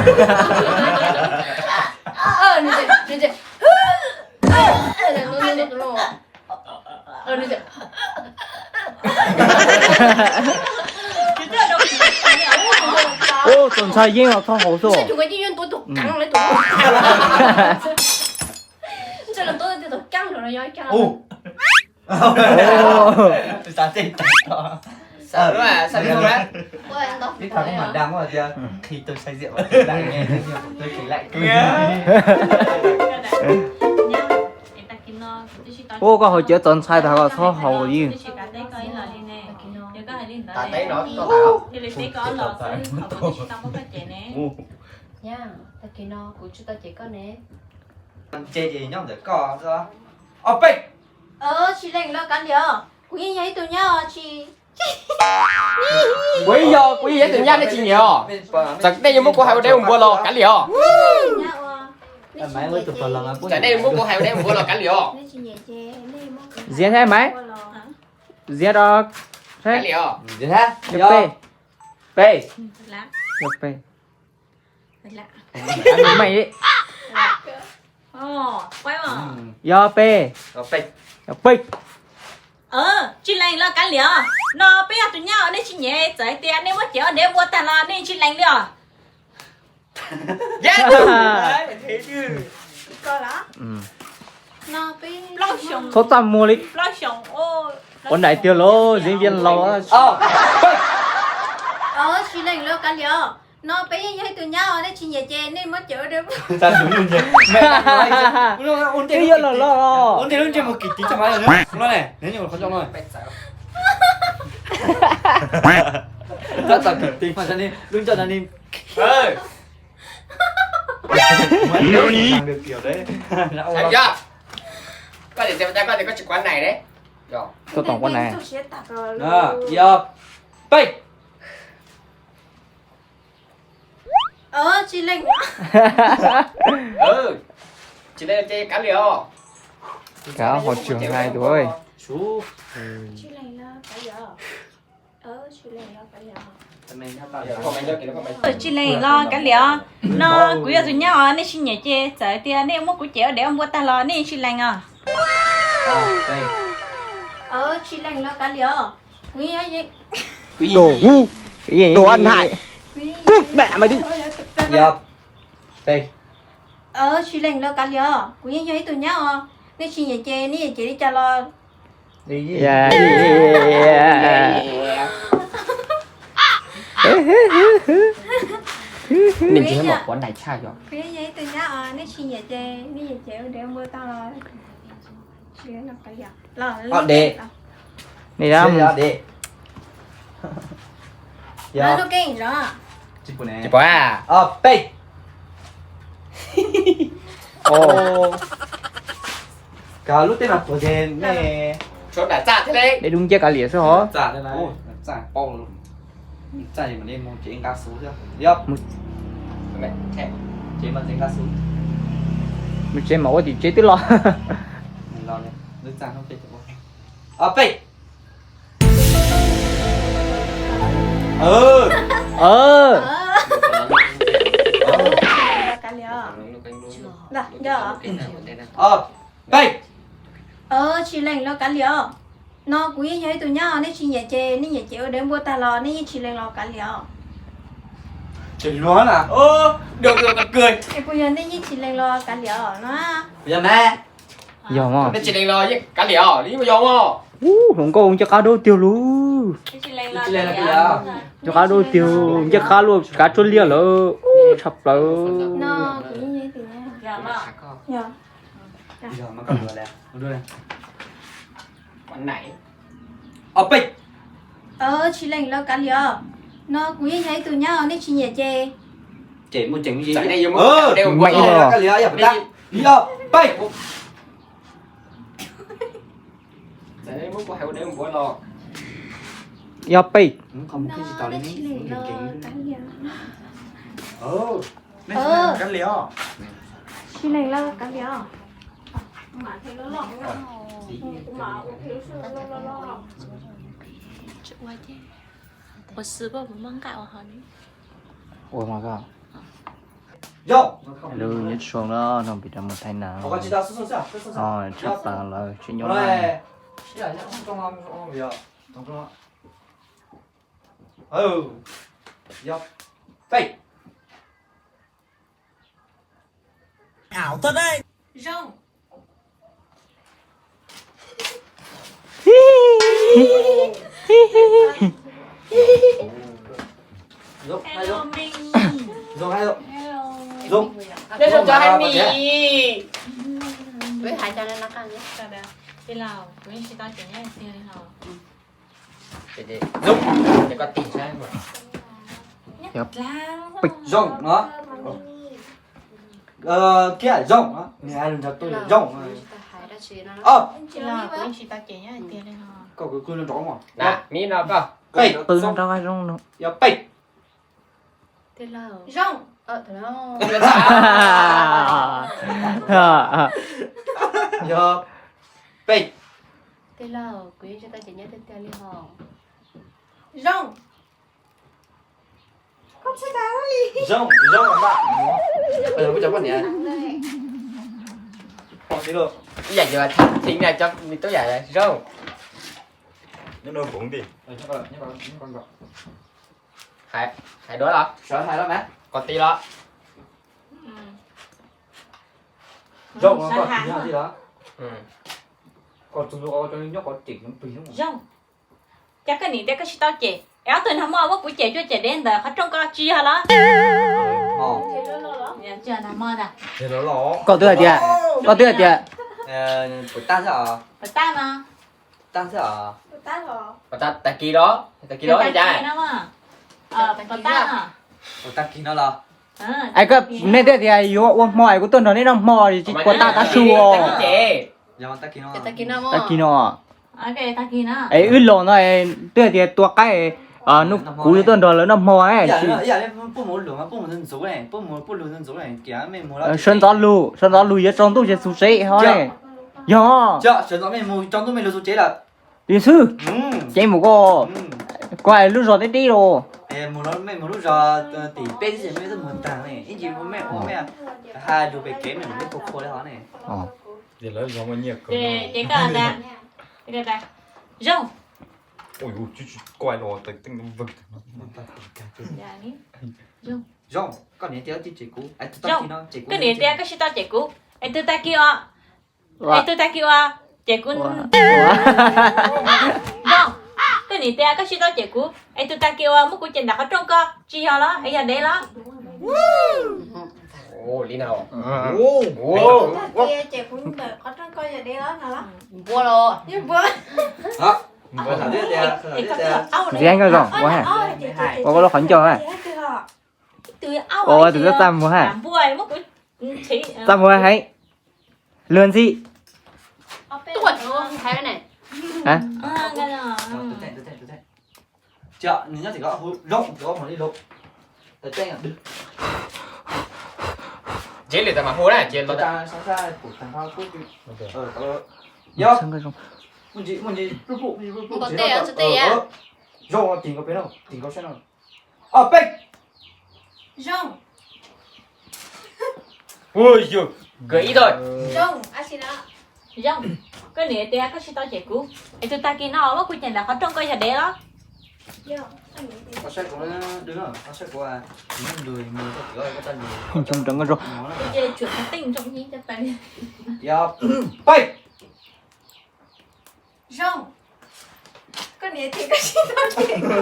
Ơ, nws tias, nws tias, ơ, nws tias, Ub, txaus ntshai yeej los txhob haus xwb. Ub. Ib thaj koj mam dam tias khi tau sai diam ua tus dam ne, tus khi laj kawg. Ub, koj haus cawv txaus ntshai tas koj txhob haus yeej. Tag teb no tau tas. Tag kis no kuv tsis tau cem koj ne. Nyob ntawm koj xwb. Ob peb. Tsis lees los kav liam, kuv yeej yog ib tug nyab os, tsis Kuv yeej yog, kuv yeej yog ib tug nyab, nej tsis nyiam os. Txawm nej yuav muab kuv hais ua deb ua npua los kav liam os. Txawm nej yuav muab kuv hais ua deb ua npua los kav liam os. Ziab thiab Maiv, Ziab rau thiab, yog peb, peb, yog peb. Meej li. Yog peb, yog peb. Tsis lees los kav liam os. No peb yog tus nyab os, nej tsis nyiam, txawm hais tias nej muab cem ua deb ua npua tag los nej tsis lees li os. Txhob txaj muag li. Ua nais tiag los Ziab Viaj laus. Tsis lees los kav liam os. No peb yeej yog ib tug nyab os, nej tsis nyiam ces nej muab cem ua deb. Twb yog los los. Lub ntsej muag kim tiv tso mas. Lub ntsej muag kim tiv. Koj tias koj tias koj tsis kuav nais li. Koj tom kuav nais. Yog peb. Tsis lees. Tsis lees ces kav liam os. Kav hauv tsev hais tus. Tsis lees los kav liam os. No kuv yog tus nyab os, nej tsis nyiam ces txawm tias nej muab kuv cem ua deb ua npua tag los nej tsis lees os. Tsis lees los kav liam os. Tus hu, tus hu nai. Kuv mẹ mày đi. Tsis lees los kav liam os, kuv yeej yog ib tug nyab os, nej tsis nyiam ces nej nyiam cem li cas los. Nws tsis muaj quav nais tshaj yog. Kuv yeej yog ib tug nyab os, nej tsis nyiam ces nej nyiam cem ua deb ua npua tag los. Ob deb. Ni da. Tsis pom. Ob peb. Koj lub teb no tuag ces nej, nej dub nciab kav liam xwb hov. Txaj mas nej mus tsev nqa xub thiab. Yog, tsev mas tsev nqa xub. Mus tsev mas ua tim tsev twb los. Ob peb. Ob peb. Tsis lees los kav liam os. No kuv yeej yog ib tug nyab os, nej tsis nyiam ces nej nyiam cem ua deb npua tag los nej yeej tsis lees los kav liam os. Tsis luag na. Es kuv yog nej yeej tsis lees los kav liam os no. Kuv yog mas. Yog mas. Nej tsis lees los yeej kav liam os, yeej yog mas. Ub, hluas nkauj ncej qab dub tiag lauj. Ncej qab dub tiag, ncej qab luaj kav tsuab liaj lawm. Ub, tshaj plaws. Ob peb. Tsis lees los kav liam os. No kuv yeej yog ib tug nyab os, nej tsis nyiam ces. Ces muaj tseem li. Ob peb. Ob peb. Tsis lees los kav liam os. Ua mas koj. Zoo. Hello, nyob zoo na, no peb rov mus thaij na. Tshaj plaws lawm, tsis nyob na. Peb. Zoo. Hello, Minh. Hello. Hello. Hello. Hello. Hello. Hello. Hello. Hello. Hello. Hello. Hello. Zoo, ces koj tim saib. Zoo no. Kiag zoo no, nws hais lus nrog tuaj zoo no. Koj kuv kuj nrov mos. Peb. Qw nrov zoo no. Yog peb. Zoo. Yog peb. Zoo. Zoo, zoo mas. Ib yam yuav thib na cov me tub yam zoo. Hais, hais dua los? Sawv hais los mas. Qhov tid los? Zoo, qhov tid los? Qhov txus, qhov nyob qhov cem plig. Zoo. Cas koj niam tias koj tsis tau cem, es ob tug nag hmo muab kuv cem cuaj cem dev ntawm qhov rooj ko tsis yog los? Koj twb hais tias, koj twb hais tias, puas tag xwb os? Puas tag no? Puas tag xwb os? Puas tag, tag kis los? Tag kis los cas? Puas tag no? Es koj, nej twb tias yuav ua hmo es kuv tuaj nrog nej noj hmo, tsis puas tag tav su os. Tag kis no. Es wb los no twb tias tua qaib, hnub kuv yuav tuaj nrog lawv noj hmo. Sawv ntxov lug, sawv ntxov lug yuav tsaus ntuj ces txug tsev ho ne. Yog, li xwb. Ceev mus koj, koj hais lub zog deb deb los. Ces koj, zoo. Zoo, koj niam tias koj tsis tau cem kuv, es tus tag kis no cem kuv, es tus tag kis os, es tus tag kis uas cem kuv. Zoo, koj niam tias koj tsis tau cem kuv, es tus tag kis uas muab kuv cem ntawm qhov rooj ko tsis yog los, es yog dev los? Li no. Tag kis cem kuv ntawm qhov rooj ko yog dev los no los? Npua los. Yeej npua. Ntxiv nkauj zoo, ua koj lub qhov ncauj ha. Ua tus txaj muag ha. Txaj muag heev. Luag ntxhi. Tsev lwm tas mam hu na, ces los. Zoo, tim nkaus pem no, tim nkaus sab no. Ob peb. Zoo. Ui yus, gửi ib thôi. Zoo, ab tsi no. Zoo, koj niam tias koj tsis tau cem kuv, es tus tag kis no muab kuv cem ntawm qhov rooj ko yog dev los? Koj saib kuv, koj saib kuv, Ob peb. Zoo. Koj niam tias koj tsis tau cem kuv.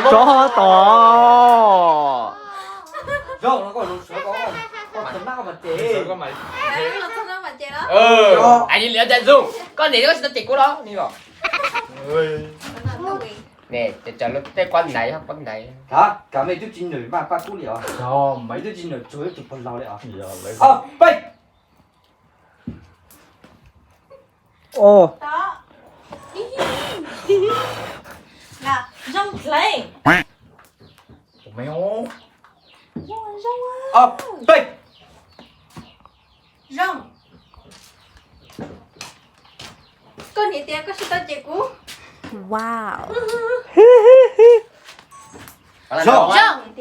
Tso tos. Zoo no koj los sawv koj, koj txog nab koj mas cem. Koj los txog nab mas cem los? Ai, li cas zoo, koj niam koj tsis tau cem kuv los? Ni los. Ne, cov lub tej kuab ntaiv, kuab ntaiv. Hab, kav mej tub tsis nws mas paj kub li os. Yog mas ib tub tsis nws tsuag ib tug pog laug li os. Ob peb. Ov. Zoo dlej. Ob peb. Zoo. Koj niam tias koj tsis tau cem kuv. Wow. Zoo,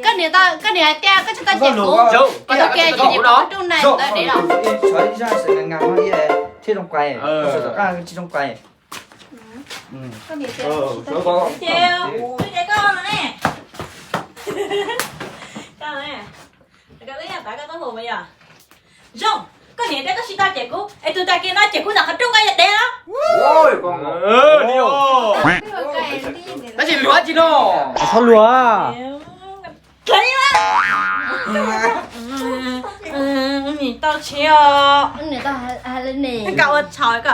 koj niam tau, koj niam hais tias koj tsis tau cem kuv, koj tau cem kuv no, rooj na ntawd dev los. Thiab zoo quay, Zoo, koj niam tias koj tsis tau cem kuv, es tus tag kis no cem kuv ntawm qhov rooj ko yog dev los? Tab sis luag tsis no. Txhob luag. Tau tsis os. Ka ua tshau ko.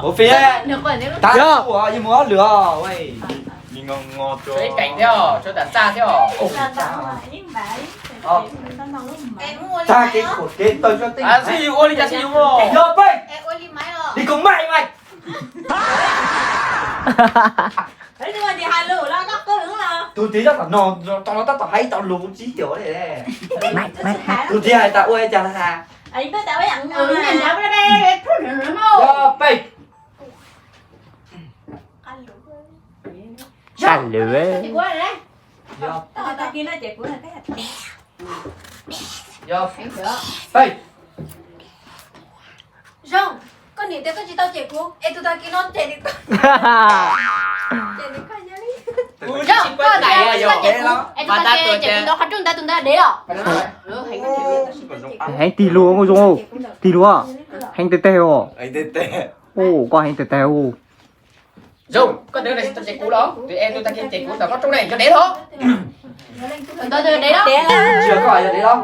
Ua fiv, tab ua yog mus ob lwm os. Keem thiab, tshuav tam txaj thiab. Tag kev khuam kev taw sab teb. Xij yus ua li cas xij yus mus. Yog peb. Li koj maj mas. Tus twg nyob tom no, tom no tab tom hais tau lus tsis yog li. Tus twg hais tas ua li cas na. Yog peb. Sab lwm. Yog peb. Zoo, koj niam tias koj tsis tau cem kuv, es tus tag kis no cem li koj. Zoo, koj tias koj tsis tau cem kuv, es tus tag kis cem kuv ntawm qhov rooj ntawd, tus ntawd dev los? Heev tig lus, zoo, tig lus, heev tes tes os. Koj heev tes tes os. Zoo, koj twb tsis tau cem kuv los, es tus tag kis cem kuv ntawm qhov rooj ne, yog dev los? Ntawd yog dev los? Tsis yog koj yog dev los?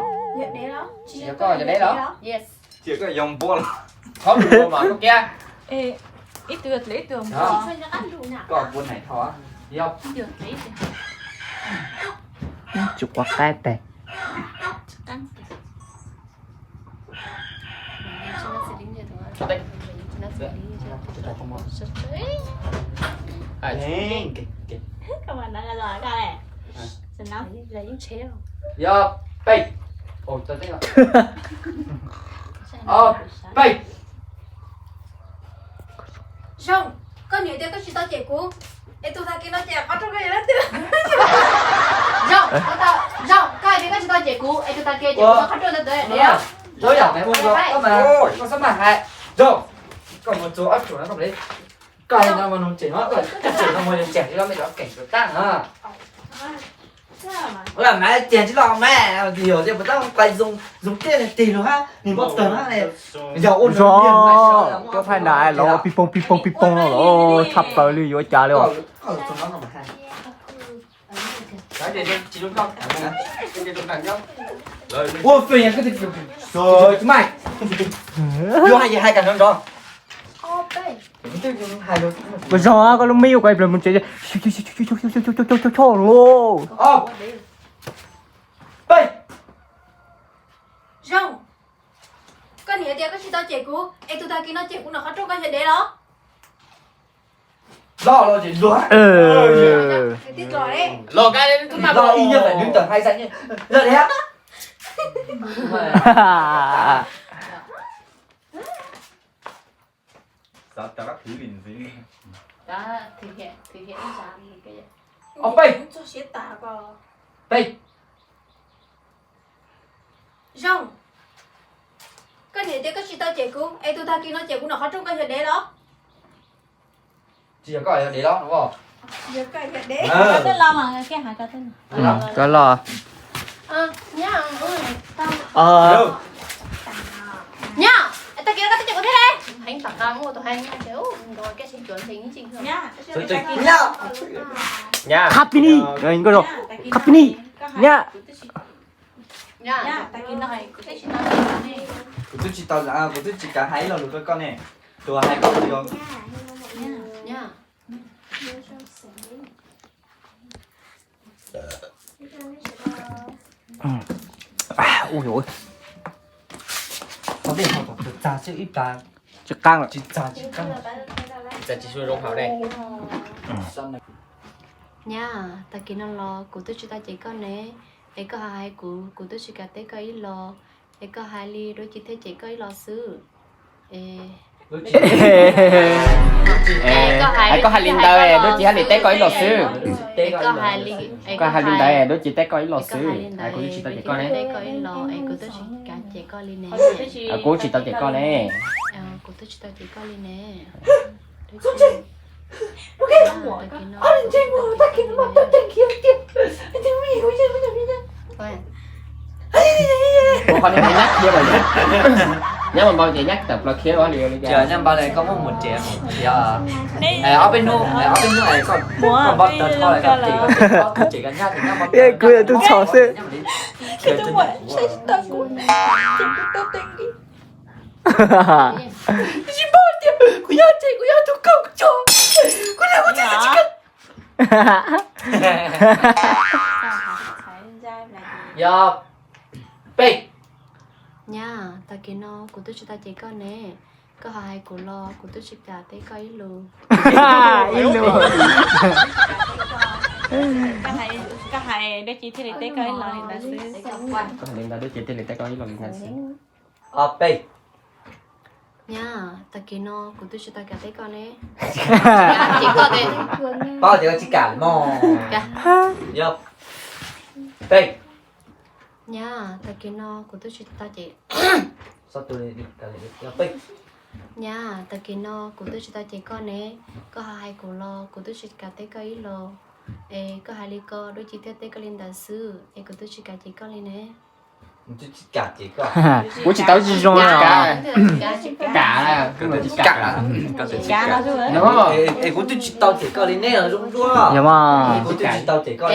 Tsis yog koj yog dev los? Tsis yog koj yog npua los? Qhov lus mas koj kiag. Koj npua neeg tho. Yog. Tsis quav qab tes. Yog peb. Peb. Zoo, koj niam tias koj tsis tau cem kuv, es tus tag kis no cem qhov rooj ko yog leej twg? Zoo, koj hais tias koj tsis tau cem kuv, es tus tag kis cem kuv qhov rooj ntawd dev los? Ua yam me ua nkaus koj mas, koj xab mas hais. Zoo, koj mus txog ob tug no koj mus li. Koj hais no mas nws cem no, koj cem no mas yog cem li los me cov keem tus tag na. Ua mas cem tsis los mas, yog puas tab qais zoo zoo tiag tig lus hab, nws npau taws hab ne. Yog ua zoo, koj thaij nrad los ping pong ping pong ping pong los tshaj plaws li yuav cas li os. Ua fej yog koj tig lus, yuav hais hais kam nrov nrov. Koj zog koj lub me yuav koj ib pliag mus tsev. Peb. Zoo, koj niam tias koj tsis tau cem kuv, es tus tag kis no cem kuv ntawm qhov rooj ko yog dev los? Los los ces luag. Los ib nyuag fais nws tawm hais xav nyuag los thiab. Ob peb. Peb. Zoo, koj niam tias koj tsis tau cem kuv, es tus tag kis no cem kuv ntawm qhov rooj ko yog dev los? Tsis yog koj yog dev los? Koj los. Nyab, tag kis no koj twb cem kuv thiab ne. Heev tam qab muaj tus hais nyab tias, ntawd koj sib cuav ntseeg ib ntsis. Nyab. Khab pis ni, koj zoo. Khab pis ni. Nyab. Kuv twb tsis tau, kuv twb tsis kav hais ib lo lus rau koj ne. Tus hais koj yog. Ua txag xwb ib plag tsis qab, tsis txag tsis qab. Tsis txag tsis zoo hauv ne. Nyab, tag kis no los kuv twb tsis tau cem koj ne, es koj hais hais kuv, kuv twb tsis kav teb koj ib los, es koj hais li dab tsi thiaj cem koj ib los xwb. Es Koj hais li ntawd, Dub Ci haj li teb koj ib los xwb. Koj hais li ntawd, Dub Ci teb koj ib los xwb. Kuv twb tsis tau cem koj ne. Kuv tsis tau cem koj ne. Ua qhov niag nyab khiav lawm, nyab mas npau ces nyab tawm plaws khiav li. Nyab npau li koj muab mus tsev khiav. Ob peb hnub, ob peb hnub es koj npau taws tho lawm koj ces koj ces koj nyab ces nyab npau taws. Kuv yog tus txhom xwb. Tsis paub tias kuv nyob tsev, kuv yog tus kaum tso, kuv nyob kuv tsis tsis kam. Yog peb. Nyab, tag kis no kuv twb tsis tau cem koj ne, koj ho hais kuv los kuv twb tsis kam teb koj ib lus. Ib lus. Koj hais Dub Ci thiaj li teb koj ib los li ntawd xwb. Koj hais li ntawd Dub Ci thiaj li teb koj ib los li ntawd xwb. Ob peb. Nyab, tag kis no kuv twb tsis tau kam teb koj ne. Paub tias koj tsis kam mog. Yog peb. Nyab, tag kis no kuv twb tsis tau cem. Nyab, tag kis no kuv twb tsis tau cem koj ne, koj ho hais kuv los kuv twb tsis kam teb koj ib los. Es koj hais li ko Dub Ci thiaj teb koj li ntawd xwb, es kuv twb tsis kam cem koj li ne. Kuv tsis tau zoo li. Kam, kam, es kuv twb tsis tau cem koj li ne zoo dua. Yog mas. Kuv twb tsis tau cem koj li.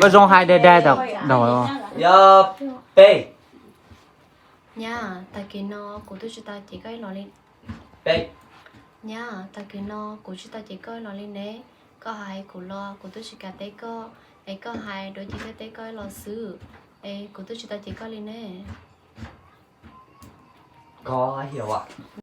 Koj zoo hais dai dai tau. Yog peb. Nyab, tag kis no kuv twb tsis tau cem koj ib los li. Peb. Nyab, tag kis no kuv tsis tau cem koj ib los li ne, koj ho hais kuv los kuv twb tsis kam teb koj, es koj hais Dub Ci thiaj teb koj ib los xwb, es kuv twb tsis tau cem koj li ne. Koj hais yog as.